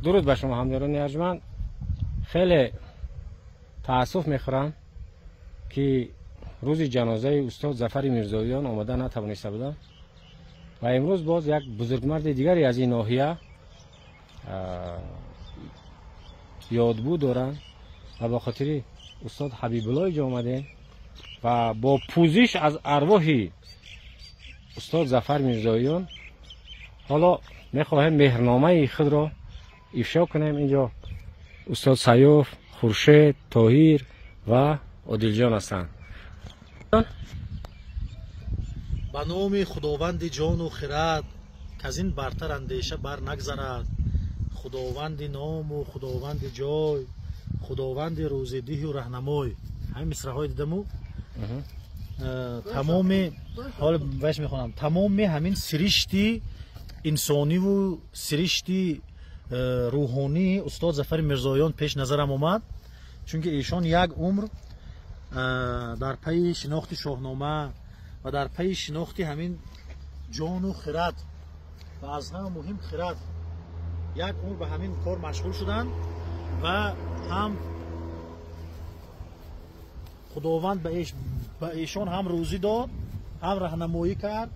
Дуруд ба шумо, ҳамдиёрони арҷманд. Хеле таассуф мехӯрам, ки рӯзи ҷанозаи устод Зафари Мирзоён омада натавониста будам ва имрӯз боз як бузургмарди дигаре аз ин ноҳия ёдбуд доранд ва ба хотири устод Ҳабибулло инҷо омадем ва бо пӯзиш аз арвоҳи устод Зафар Мирзоён ҳоло мехоҳем меҳрномаи худро ифшо кунем. Инҷо устод Саёф, Хуршед, Тоҳир ва Одилҷон ҳастанд. Ба номи Худованди ҷону хирад, к-аз ин бартар андеша бар нагзарад. Худованди ному Худованди ҷой, Худованди рӯзидиҳу раҳнамой. Ҳамин мисраҳои дидаму тамоми ҳол ваш мехонам. Тамоми ҳамин сиришти инсониву сиришти рӯҳонии устод Зафари Мирзоён пеш назарам омад, чунки эшон як умр дар пайи шинохти Шоҳнома ва дар пайи шинохти ҳамин ҷону хирад ва аз ҳама муҳим хирад як умр ба ҳамин кор машғул шуданд ва ҳам Худованд ба эшон ҳам рӯзӣ дод, ҳам раҳнамоӣ кард,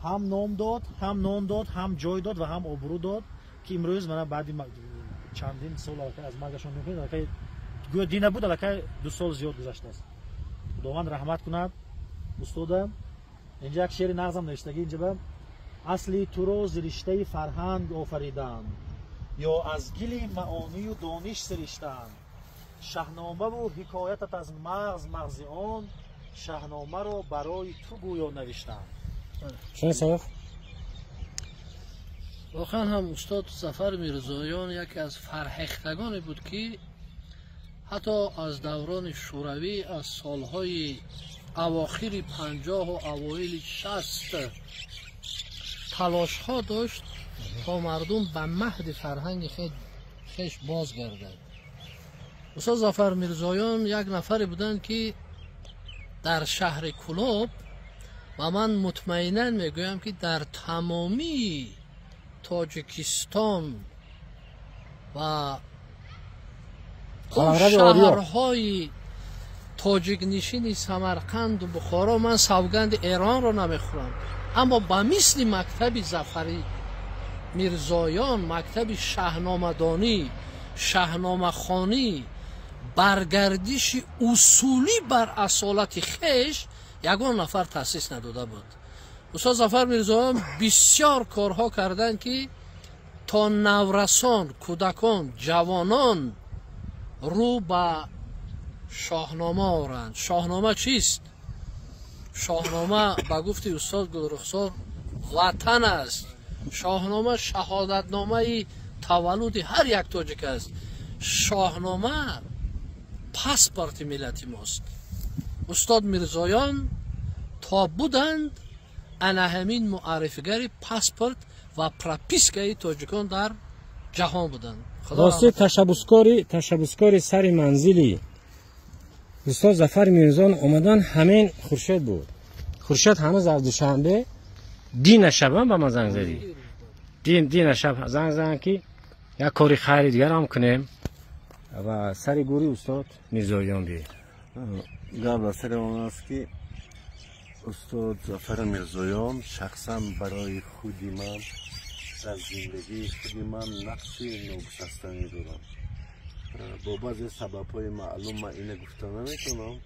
ҳам ном дод, ҳам нон дод, ҳам ҷой дод ва ҳам обрӯ дод, ки имрӯз мана баъди чандин сол аз маргашон гӯё дина буд, аллакай 2 сол зиёд гузаштааст. Худованд раҳмат кунад устода. Инҷа як шеъри нағзам навиштагӣ, инҷа ба асли туро зириштаи фарҳанг офариданд ё аз гили маонию дониш сириштанд. Шаҳномаву ҳикоятат аз мағз мағзи он шаҳномаро барои ту гӯё навиштанд. Чун Саёф? Воқеан ҳам устод Зафар Мирзоён яке аз фарҳехтагоне буд, ки ҳатто аз даврони Шӯравӣ, аз солҳои авохири 50-у авоили 60 талошҳо дошт то мардум ба маҳди фарҳанги хеш бозгардад. Устод Зафар Мирзоён як нафаре буданд, ки дар шаҳри Кӯлоб, ва ман мутмаинан мегӯям, ки дар тамомии Тоҷикистон ва шаҳрҳои тоҷикнишини Самарқанду Бухоро, ман савганди Эронро намехӯрам, аммо ба мисли мактаби Зафари Мирзоён, мактаби шаҳномадонӣ, шаҳномахонӣ, баргардиши усулӣ бар асолати хеш ягон нафар таъсис надода буд. Устод Зафар Мирзоён бисёр корҳо карданд, ки то наврасон, кӯдакон, ҷавонон рӯ ба Шоҳнома оранд. Шоҳнома чист? Шоҳнома ба гуфти устод Гулрухсор ватан аст. Шоҳнома шаҳодатномаи таваллуди ҳар як тоҷик аст. Шоҳнома паспорти миллати мост. Устод Мирзоён то буданд ана ҳамин муаррифигари паспорт ва пропискаи тоҷикон дар ҷаҳон буданд. Рости ташаббускори сари манзили устод Зафар Мирзоён омадан ҳамин Хуршед буд. Хуршед ҳанӯз аз Душанбе дина шабам ба ман занг задӣ. Дина шаб занг задан, ки як кори хайри дигарам кунем ва сари гӯри устод Мирзоён биёем. Гап дар сари он аст, ки устод Зафар Мирзоён шахсан барои худи ман дар зиндагии худи ман нақши ногусастанӣ дорад. Бо баъзе сабабҳои маълум ман ина гуфта наметавонам,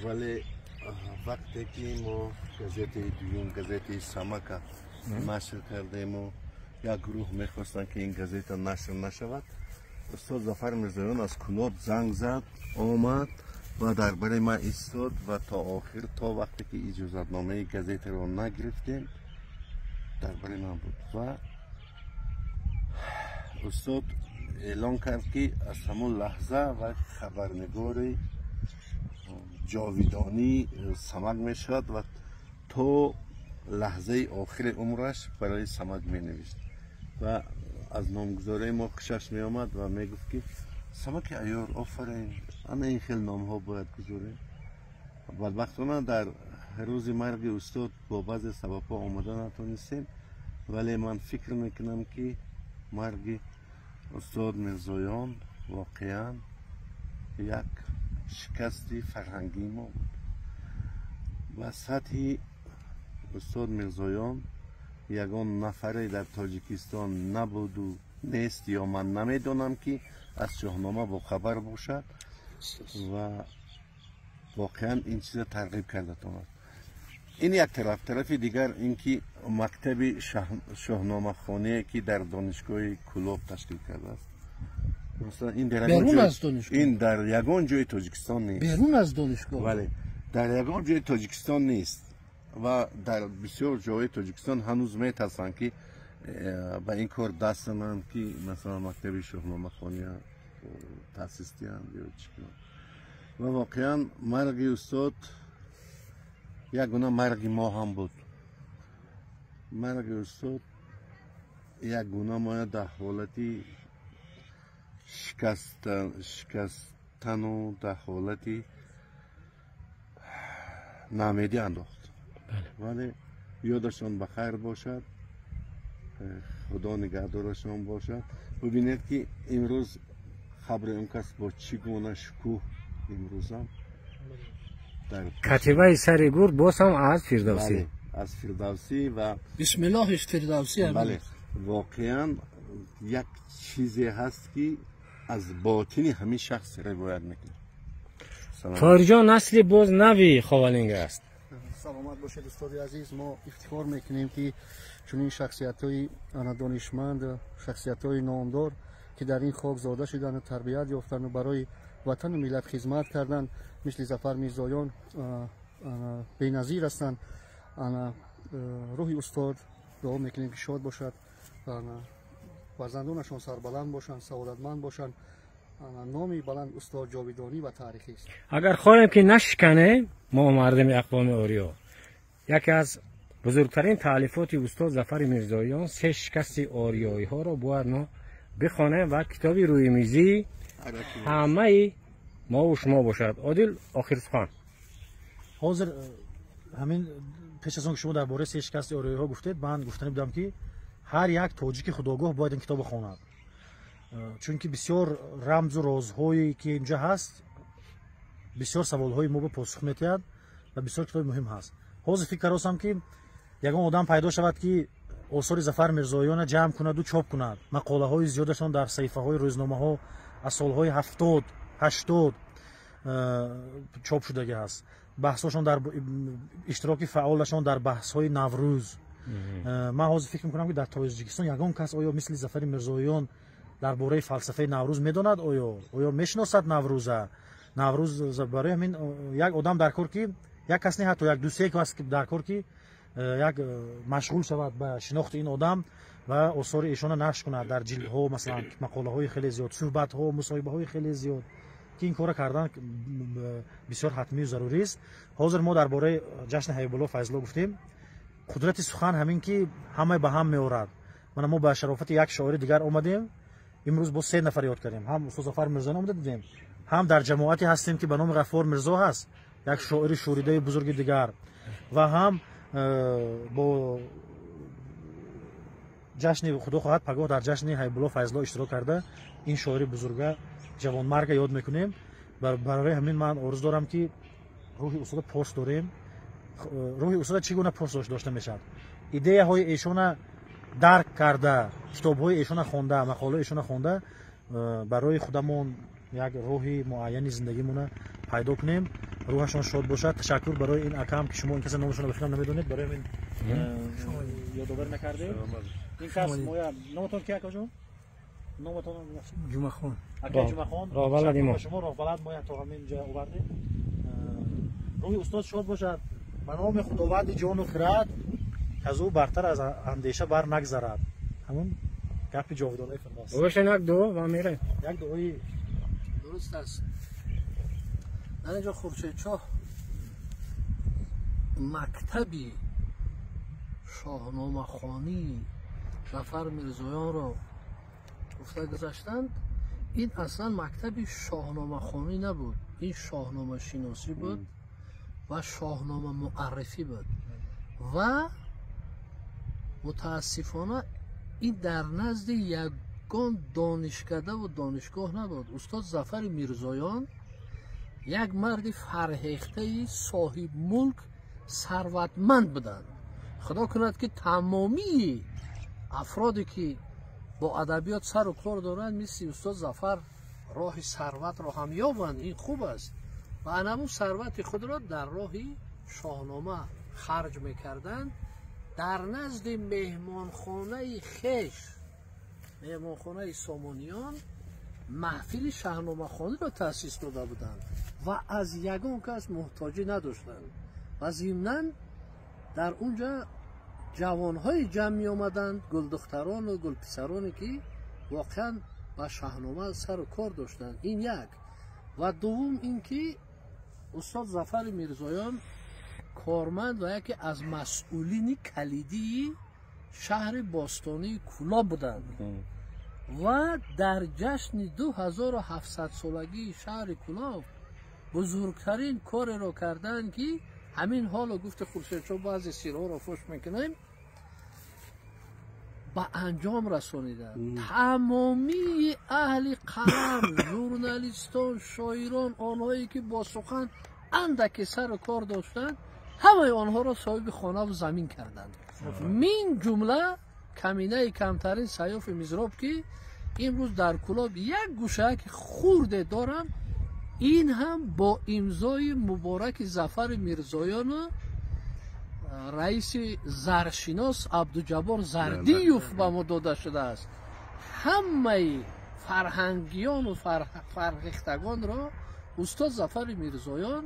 вале вақте ки мо газетаи дуюм, газетаи Самака нашр кардему, як гурӯҳ мехостанд, ки ин газета нашр нашавад, устод Зафар Мирзоён аз Кӯлоб занг зад, омад ва дар бари ман истод ва то охир, то вақте ки иҷозатномаи газетаро нагирифтем, дар бари ман буд. Ва устод эълон кард, ки аз ҳамон лаҳза ва хабарнигори ҷовидонӣ Самак мешавад ва то лаҳзаи охири умраш барои Самак менавишт ва аз номгузории мо хушаш меомад ва мегуфт, ки Самаки айёр, офарин, ана ин хел номҳо бояд гузорем. Бадбахтона дар рӯзи марги устод бо баъзе сабабҳо омода натонистем, вале ман фикр мекунам, ки марги Устод Мирзоён воқеан як шикасти фарҳангии мо буд. Ба сатҳи устод Мирзоён ягон нафаре дар Тоҷикистон набуду нест, ё ман намедонам, ки аз Шоҳнома бохабар бошад ва воқеан ин чиза тарғиб кардатон аст. Ин як тараф. Тарафи дигар ин ки мактаби шоҳномахоние, ки дар донишгоҳи Кӯлоб ташкил кардааст, масалан, ин дар Берун аз донишгоҳ. Ин дар ягон ҷои Тоҷикистон нест. Берун аз донишгоҳ. Бале, дар ягон ҷои Тоҷикистон нест ва дар бисёр ҷоҳои Тоҷикистон ҳанӯз метарсанд, ки ба ин кор даст зананд, ки масалан мактаби шоҳномахония таъсис диҳанд ё чӣ кунанд. Ва воқеан марги устод як гуна марги мо ҳам буд. Марги устод як гуна моя дар ҳолати шикастану дар ҳолати наамедӣ андохт, вале ёдашон ба хайр бошад, Худо нигаҳдорашон бошад. Бубинед, ки имрӯз қабри он кас бо чӣ гуна шукӯҳ имрӯзам дар Катибаи сари гур боз ҳам аз Фирдавсӣ. Бале, аз Фирдавсӣ ва Бисмиллоҳиш Фирдавсӣ ҳамин. Бале, воқеан як чизе ҳаст, ки аз ботини ҳамин шахс ривоят мекунад. Салом. Тоҳирҷон, насли боз нави Ховалинг аст. Саломат бошед, устоди азиз. Мо ифтихор мекунем, ки чунин шахсиятҳои ана донишманд, шахсиятҳои номдор, ки дар ин хок зода шуданду тарбият ёфтанду барои ватану миллат хизмат карданд, мисли Зафар Мирзоён беназир ҳастанд. Ана рӯҳи устод, дуо мекунем, ки шод бошад, фарзандонашон сарбаланд бошанд, саодатманд бошанд. Номи баланд устод ҷовидонӣ ва таърихист. Агар хоҳем, ки нашиканем мо мардими ақвоми ориё, яке аз бузургтарин таълифоти устод Зафари Мирзоиён, «Се шикасти ориёиҳоро» бояд мо бихонем ва китоби рӯимизии ҳамаи мову шумо бошад. Одил, охир сухан. Ҳозир ҳамин пеш аз он ки шумо дар бораи се шикасти ориёиҳо гуфтед, ман гуфтанӣ будам, ки ҳар як тоҷики худогоҳ бояд ин китобро хонад, чунки бисёр рамзу розҳое, ки инҷа ҳаст, бисёр саволҳои мо ба посух метиҳад ва бисёр китоби муҳим ҳаст. Ҳозир фикр каросам, ки ягон одам пайдо шавад, ки осори Зафар Мирзоёна ҷамъ кунаду чоп кунад. Мақолаҳои зиёдашон дар саҳифаҳои рӯзномаҳо аз солҳои 70, 80 чоп шудагӣ ҳаст. Баҳсҳошон дар иштироки фаъолашон дар баҳсҳои Наврӯз. Ман ҳозир фикр мекунам, ки дар Тоҷикистон ягон кас оё мисли Зафари Мирзоён дар бораи фалсафаи Наврӯз медонад? Оё мешиносад Наврӯза? Наврӯз барои ҳамин як одам дар кор, ки як кас не, ҳатто як ду-се кас дар кор, ки як машғул шавад ба шинохти ин одам ва осори эшонро нашр кунад дар ҷилдҳо, масалан, мақолаҳои хеле зиёд, суҳбатҳо, мусоҳибаҳои хеле зиёд, ки ин корро кардан бисёр ҳатмию зарурист. Ҳозир мо дар бораи ҷашни Ҳабибулло Файзулло гуфтем. Қудрати сухан ҳамин, ки ҳама ба ҳам меорад. Мана мо ба шарофати як шоири дигар омадем. Имрӯз бо се нафар ёд кардем: ҳам устод Зафар Мирзоён омада дидем, ҳам дар ҷамоате ҳастем, ки ба номи Ғаффор Мирзо ҳаст, як шоири шӯридаи бузурги дигар, ва ҳам бо ҷашни, Худо хоҳад, пагоҳ дар ҷашни Ҳабибулло Файзулло иштирок карда, ин шоири бузурга, ҷавонмарга ёд мекунем. Барои ҳамин ман орзу дорам, ки рӯҳи устода пос дорем. Рӯҳи устода чӣ гуна пос дошта мешавад? Идеяҳои эшона дарк карда, китобҳои эшона хонда, мақолаҳои эшона хонда, барои худамон як роҳи муайяни зиндагимона пайдо кунем. Рӯҳашон шод бошад. Ташаккур барои ин акам, ки шумо ин каса номашонро ба фикрам намедонед, барои ҳамин ёдовар накардем. Ин кас моя номатон ки, акаҷон? Номатон? Ҷумахон. Акаи Ҷумахон. Роҳбалади мо. Шумо роҳбалад моя то ҳамин ҷа овардед. Рӯҳи устод шод бошад. Ба номи Худованди ҷону хирад, аз ӯ бартар аз андеша бар нагзарад. Ҳамун гапи ҷовидонаи Фирдавс. Бошен, як дуо ва мерем. Як дуои. Дуруст аст. Дар инҷо Хуршедшоҳ мактаби шоҳномахонии Зафар Мирзоёнро гуфта гузаштанд. Ин аслан мактаби шоҳномахонӣ набуд, ин шоҳномашиносӣ буд ва шоҳнома муаррифӣ буд ва мутаассифона ин дар назди як Ягон донишкадаву донишгоҳ набуд. Устод Зафари Мирзоён як марди фарҳехтаи соҳибмулк, сарватманд буданд. Худо кунад, ки тамомии афроде ки бо адабиёт сару кор доранд, мисли устод Зафар роҳи сарватро ҳам ёбанд. Ин хуб аст. Ва анамун сарвати худро дар роҳи Шоҳнома харҷ мекарданд. Дар назди меҳмонхонаи хеш, меҳмонхонаи Сомониён, маҳфили шаҳномахониро таъсис дода буданд ва аз ягон кас муҳтоҷӣ надоштанд. Ва зимнан дар он ҷа ҷавонҳое ҷамъ меомаданд, гулдухтарону гулписароне, ки воқеан ба Шаҳнома сару кор доштанд. Ин як. Ва дуввум ин ки устод Зафари Мирзоён корманд ва яке аз масъулини калидии шаҳри бостонии Кӯлоб буданд ва дар ҷашни 2700-солагии шаҳри Кӯлоб бузургтарин кореро карданд, ки ҳамин ҳоло, гуфти Хуршедшо, баъзе сирҳоро фош мекунем, ба анҷом расониданд. Тамомии аҳли қалам, журналистон, шоирон, онҳое ки бо сухан андаке сару кор доштанд, ҳамаи онҳоро соҳиби хонаву замин карданд, мин ҷумла каминаи камтарин Саёфи Мизроб, ки имрӯз дар Кӯлоб як гӯшаки хурде дорам. Ин ҳам бо имзои мубораки Зафари Мирзоёну раиси заршинос Абдуҷаббор Зардиюв ба мо дода шудааст. Ҳамаи фарҳангиёну фарҳехтагонро устод Зафари Мирзоён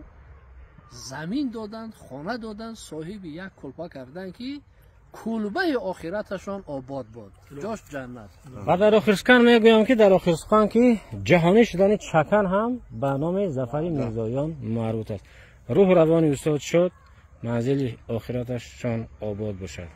замин доданд, хона доданд, соҳиби як кулба карданд, ки кулбаи охираташон обод буд, ҷош ҷаннат. Ва дар охир сухан мегӯям, ки дар охир сухан, ки ҷаҳонӣ шудани чакан ҳам ба номи Зафари Мирзоён марбут аст. Рӯҳу равони устод шод, манзили охираташон обод бошад.